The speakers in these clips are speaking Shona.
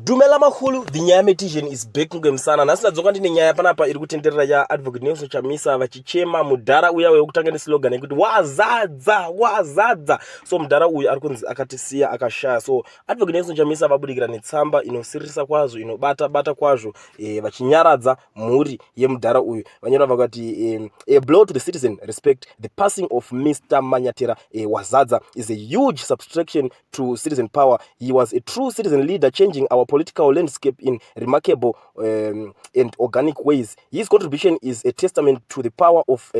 Dumela makhulu, the nyaya metician is back ngemusana. Nhasi ndadzoka ndine nyaya panapa iri kutenderera yaAdvocate Nelson Chamisa vachichema mudhara uya wekutanga neslogan yekuti wazadza wazadza. So mudhara uyu ari kunzi akatisiya akashaya. So Advocate Nelson Chamisa vabudikira netsamba inosiririsa kwazvo, inobata bata kwazvo, vachinyaradza mhuri yemudhara uyu. Vanyora vakati, "A blow to the citizen respect. The passing of Mr Manyatera Wazadza is a huge subtraction to citizen power. He was a true citizen leader, changing our political landscape in remarkable and organic ways. His contribution is a testament to the power of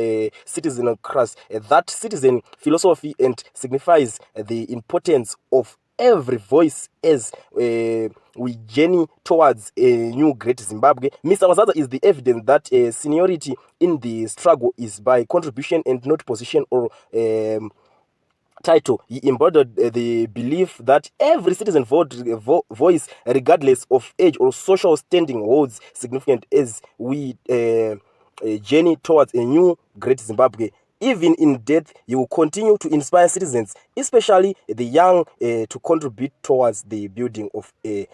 citizenocracy, that citizen philosophy, and signifies the importance of every voice as we journey towards a new great Zimbabwe. Mr Wazadza is the evidence that seniority in the struggle is by contribution and not position or title. He embodied the belief that every citizen voice, regardless of age or social standing, holds significant as we journey towards a new great Zimbabwe. Even in death, he will continue to inspire citizens, especially the young, to contribute towards the building of a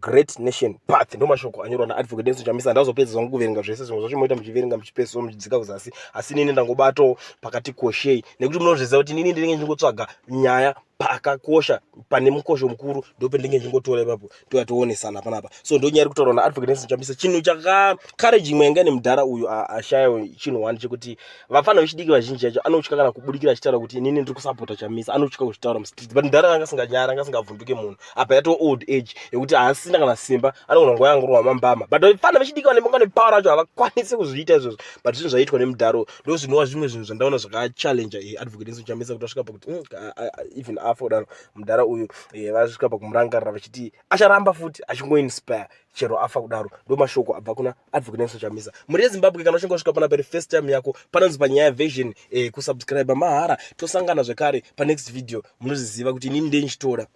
great nation path." Ndo mashoko anyorwa naAdvocate Nelson Chamisa. Ndazopedza zvangu kuverenga zvese. Zvimwe zvacho moita muchiverenga muchipeso muchidzika kuzasi, asi nini ndangobatawo pakati koshei, nekuti munozviziva kuti nini ndinenge ndingotsvaga nyaya pakakosha, pane mukosho mukuru, ndopendinenge ndingotora ipapo, toyatoonesana panapa. So ndo nyaya iri kutaurwa naAdvocate Nelson Chamisa. Chinhu chaka courage imwe yanga nemudhara uyu ashayawo chinhu one chekuti vafana vechidiki vazhinji yacho anotya kana kubudikira achitaura kuti inini ndiri kusapota Chamisa. Anotya kuzvitaura mustreet, but mudhara anga asinganyara, anga asingavhunduke munhu. Apa yato old age yekuti haasina kana simba, anogona nguva yangorwa mambama, but vafana vechidiki vane manga nepower racho havakwanisi kuzviita izvozvo. But zvinhu zvaiitwa nemudharo ndo zvinova zvimwe zvinhu zvandaona zvakachallenja Advocate Nelson Chamisa kuti vasvika pakuti even afa kudaro mudhara uyu, vasvika pakumurangarira vachiti acharamba futi achingoinspire chero afa kudaro. Ndo mashoko abva kuna Advocate Nelson Chamisa. Mhuri yeZimbabwe, kana uchinge wasvika panapa iri first time yako, panonzi Panyaya Version, kusubscribe mahara. Tosangana zvekare panext video. Munozviziva kuti inini ndenchitora.